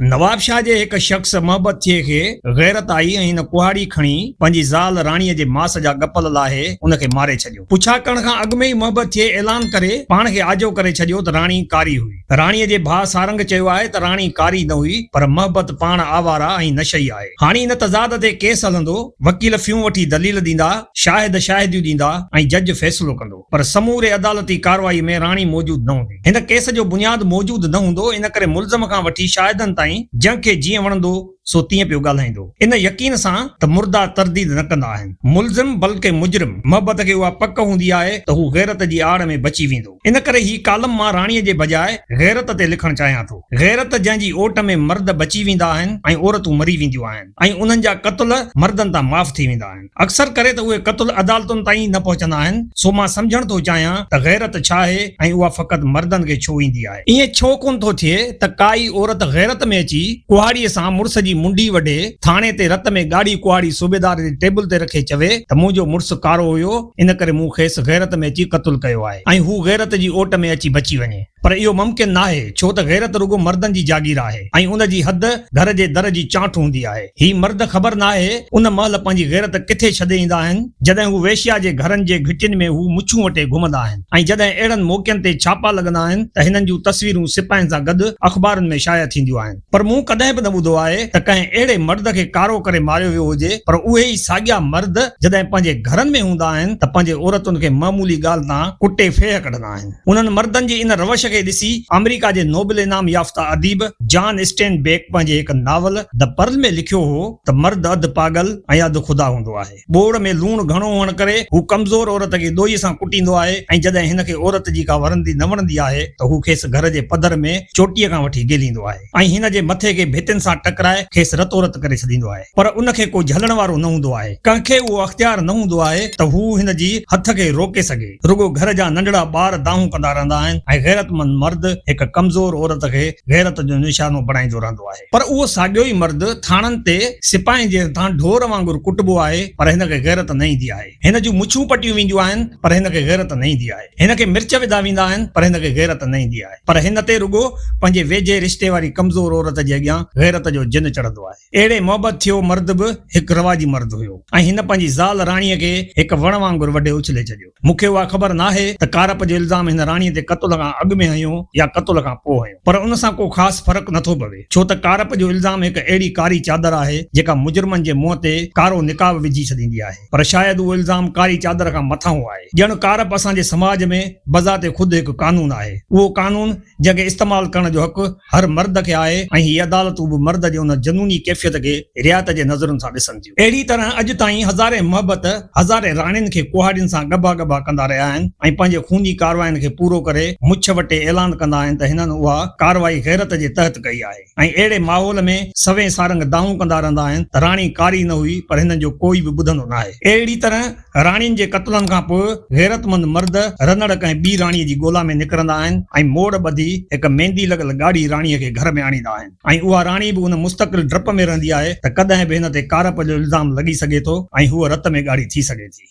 نوابشاهه جي هڪ شخص محبت ٿئي کي غيرت آئي ۽ هن ڪهاڙي کڻي پنهنجي زال راڻيء جي ماس جا ڳپل لاهي ان کي ماري ڇڏيو. پڇا ڪرڻ کان اڳ ۾ ئي محبت ٿئي اعلان ڪري پاڻ کي آجو ڪري ڇڏيو ته راڻي ڪاري هئي. راڻيء جي ڀاء سارنگ چيو آهي ته راڻي ڪاري نه هئي پر محبت پاڻ آواره ۽ نشئي آهي. هاڻي ان تضاد تي ڪيس هلندو، وڪيل فيون وٺي دليل ڏيندا، شاهد شاهديون ڏيندا ۽ جج فيصلو ڪندو. پر سموري عدالتي ڪارروائي ۾ راڻي موجود نه هوندي. هن ڪيس جو بنياد موجود نه هوندو، ان ڪري ملزم کان وٺي شاهدن تائين جنهن کي جيئن وڻندو سو تيئن پيو ڳالهائيندو. ان يقين سان ته مردا ترديد نه ڪندا آهن. ملزم بلڪه مجرم محبت کي اها پڪ هوندي آهي ته هو غيرت جي آڙ ۾ بچي ويندو. ان ڪري هي ڪالم مان راڻي جي بجاء غيرت تي لکڻ چاهيان ٿو. غيرت جنهن جي اوٽ ۾ مرد بچي ويندا آهن ۽ عورتون مري وينديون آهن ۽ انهن جا قتل مردن تان معاف ٿي ويندا آهن. اڪثر ڪري ته اهي قتل عدالتن تائين ئي نه پهچندا آهن، سو مان سمجهڻ ٿو چاهيان ته غيرت ڇا آهي ۽ اها فقط مردن کي ڇو ايندي آهي؟ ائين ڇو ڪونه ٿو ٿئي ته ڪائي عورت غيرت ۾ اچي ڪهاڙيء سان مڙس جي منڍي وڍي ٿاڻي تي رت ۾ ڳاڙهي ڪهاڙي صوبيدار جي ٽيبل تي رکي چوي ته منهنجو مڙس ڪارو هيو ان ڪري مون کيس غيرت ۾ اچي قتل ڪيو آهي ۽ هو غيرت جي اوٽ ۾ اچي بچي وڃي. پر اهو ممڪن ناهي، ڇو ته غيرت رڳو مردن جي جاگير آهي ۽ ان جي حد گهر جي در جي چانٺ هوندي آهي. هي مرد خبر ناهي ان مهل پنهنجي غيرت ڪٿي ڇڏي ايندا آهن، جڏهن هو ويشيا جي گهرن جي گهٽين ۾ هو مڇون وٽي گهمندا آهن ۽ جڏهن اهڙن موقعن تي ڇاپا لڳندا آهن ته هنن جون تصويرون سپاهين سان گڏ اخبارن ۾ شايع ٿينديون آهن. پر مون ڪڏهن به نه ٻڌو آهي ته ڪنهن اهڙي مرد کي ڪارو ڪري ماريو ويو هجي، پر اهي ئي ساڳيا مرد جڏهن پنهنجي گهرن ۾ هوندا آهن ته پنهنجي عورتن کي معمولي ڳالهه تان ڪٽي ڦيهه ڪڍندا آهن. انهن مردن جي ان روش کي ڏسي آمريڪا جي نوبل انعام يافته اديب جان اسٽين بيڪ پنهنجي هڪ ناول The Pearl ۾ لکيو هو ته مرد اڌ پاڳل ۽ اڌ خدا هوندو آهي. ٻوڙ ۾ لوڻ گهڻو هئڻ ڪري هو ڪمزور عورت کي ڏوئي سان ڪٽيندو آهي ۽ جڏهن هن کي عورت جي ڪا ورندي نه وڻندي آهي ته هو کيس گهر جي پڌر ۾ چوٽيء کان وٺي گهليندو آهي ۽ هن جي مٿي کي ڀتين سان ٽڪرائي کيس رتورت ڪري ڇڏيندو آهي پر ان کي ڪو جهلڻ وارو نه هوندو آهي. ڪنهن کي اهو اختيار نه هوندو آهي ته هو هن جي هٿ کي روڪي سگهي. رڳو گهر جا ننڍڙا ٻار دانهون ڪندا رهندا آهن ۽ غيرتمند مرد هڪ ڪمزور عورت کي غيرت جو نشانو بڻائيندو رهندو آهي. پر اهو ساڳيو ئي مرد ٿاڻن تي سپاهين جي هٿان ڍور وانگر ڪٽبو آهي پر هن کي غيرت نه ايندي آهي. هن جون مڇون پٽيون وينديون آهن پر هن کي غيرت نه ايندي آهي. هن کي مرچ وڌا ويندا آهن پر هن کي غيرت نه ايندي آهي. پر هن تي رڳو پنهنجي ويجهي رشتي واري ڪمزور عورت جي اڳيان غيرت جو جن چڙهندو آهي. اهڙي محبت ٿيو مرد به هڪ رواجي مرد هيو ۽ هن پنهنجي زال راڻيء کي هڪ وڻ وانگر وڍي اڇلي ڇڏيو. مون کي اها خبر ناهي ته ڪارپ جو الزام هن راڻيء تي قتل کان اڳ ۾ هنيو يا قتل کان پوء هنيو، پر ان سان ڪو خاص فرق نٿو پوي، ڇو ته ڪارپ جو الزام هڪ اهڙي ڪاري چادر آهي، جيڪا مجرمن جي منهن تي ڪارو نقاب وجهي ڇڏيندي آهي، پر شايد اهو الزام ڪاري چادر کان مٿانهون آهي. ڄڻ ڪارپ اسان جي سماج ۾ بذات خود هڪ قانون آهي. اهو قانون جنهن کي استعمال ڪرڻ جو حق هر مرد کي آهي ۽ هي عدالتون به مرد جي ان جنوني ڪيفيت کي رعايت جي نظرن سان ڏسن ٿيون. اهڙي طرح اڄ تائين هزارين محبت هزارين راڻين کي ڪهاڙين سان ڳڀا ڳڀا ڪندا رهيا آهن ۽ پنهنجي خوني ڪارواين کي پورو ڪري مڇ وٽي اعلان ڪندا آهن ته هنن اها ڪارروائي غيرت جي تحت ڪئي آهي ۽ اهڙي ماحول ۾ سوين سارنگ دانهون ڪندا رهندا آهن ته راڻي ڪاري نه هئي پر هنن جو ڪوئي به ٻڌندو ناهي. اهڙي طرح راڻين جي قتلن کان پوء غيرتمند مرد رنڙ ڪنهن ٻي راڻيء جي ڳولا ۾ نڪرندا آهن ۽ موڙ ٻڌي هڪ ميندي لڳل ڳاڙهي راڻيء کي گهر ۾ آڻيندا آهن ۽ اها راڻي به ان مستقل ڊپ ۾ رهندي آهي ته ڪڏهن به هن تي ڪارپ جو الزام لڳي سگهي ٿو ۽ هوء رت ۾ ڳاڙهي ٿي سگهي ٿي.